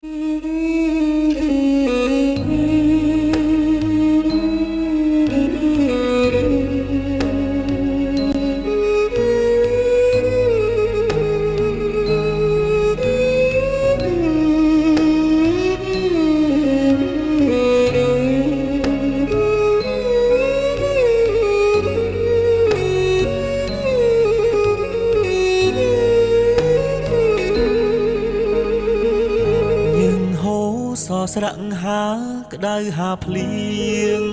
ស្រាក់ហាក្តៅហាភ្លៀង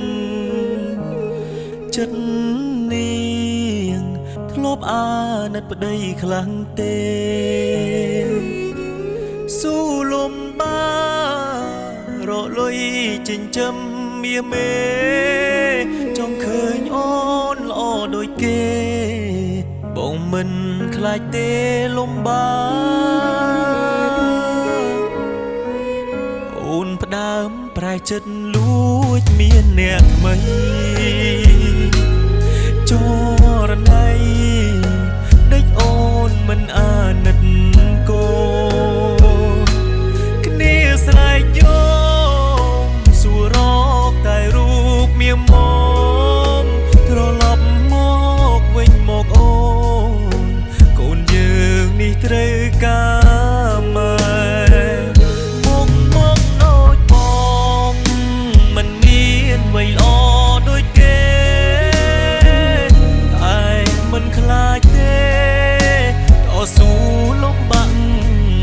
ចិត្តនាងធ្លាប់អាណិតប្តីខ្លាំងទេស៊ូលំបារកលុយចិញ្ចឹមមាមេចង់ឃើញអូនល្អដូចគេបងមិនខ្លាចទេលំបាអូនផ្ដើមប្រែចិត្តលួចមានអ្នកថ្មីចរណៃដេចអូនមិនអាណិតគោគ្នាស្រែកយំសួររកតែរូបមៀមមត្រឡប់មកវិញមកអូនកូនយើងនេះត្រូវការម៉ែស៊ូលំបាក់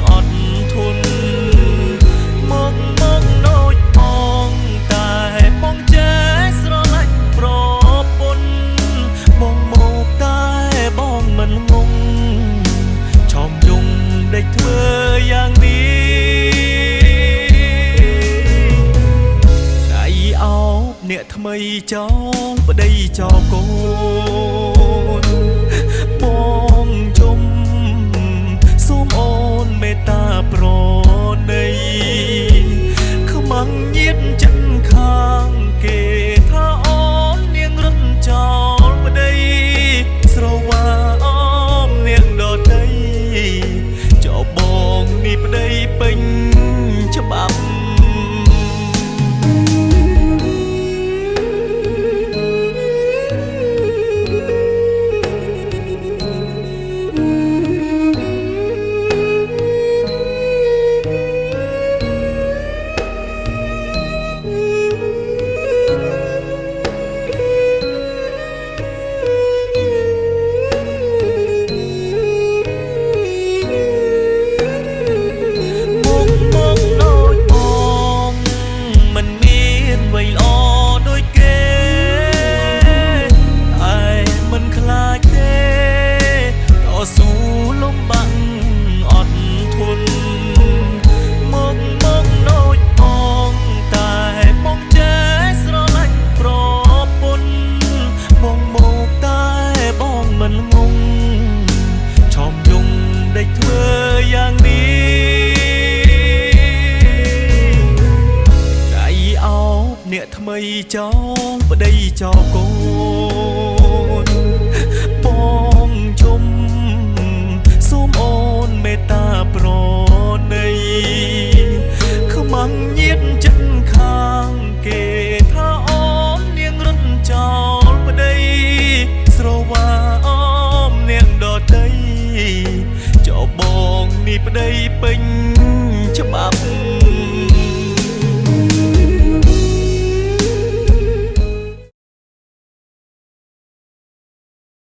អត់ធន់មកមកដូចបងតែបងចេះស្រឡាញ់ប្រពន្ធបងមកតែបងមិនងងឆោមយងដេកធ្វើយ៉ាងនេះដៃអោបអ្នកថ្មីចោលប្តីចោលកូនបងជុំសូមអូនមេត្តាប្រណីខ្មាំងញាតចិត្តខាងគេថាអូននាងរត់ចោលប្តីស្រវាអមនាងដតីចោលបងនេះប្តីពេញច្បាប់អ្នកថ្មីចោលប្តីចោលកូនបងជុំសូមអូនមេត្តាប្រណីខ្មាំងញាតចិត្តខាងគេថាអូននាងរត់ចោលប្តីស្រវាអមនាងដតីចោលបងនេះប្តីពេញ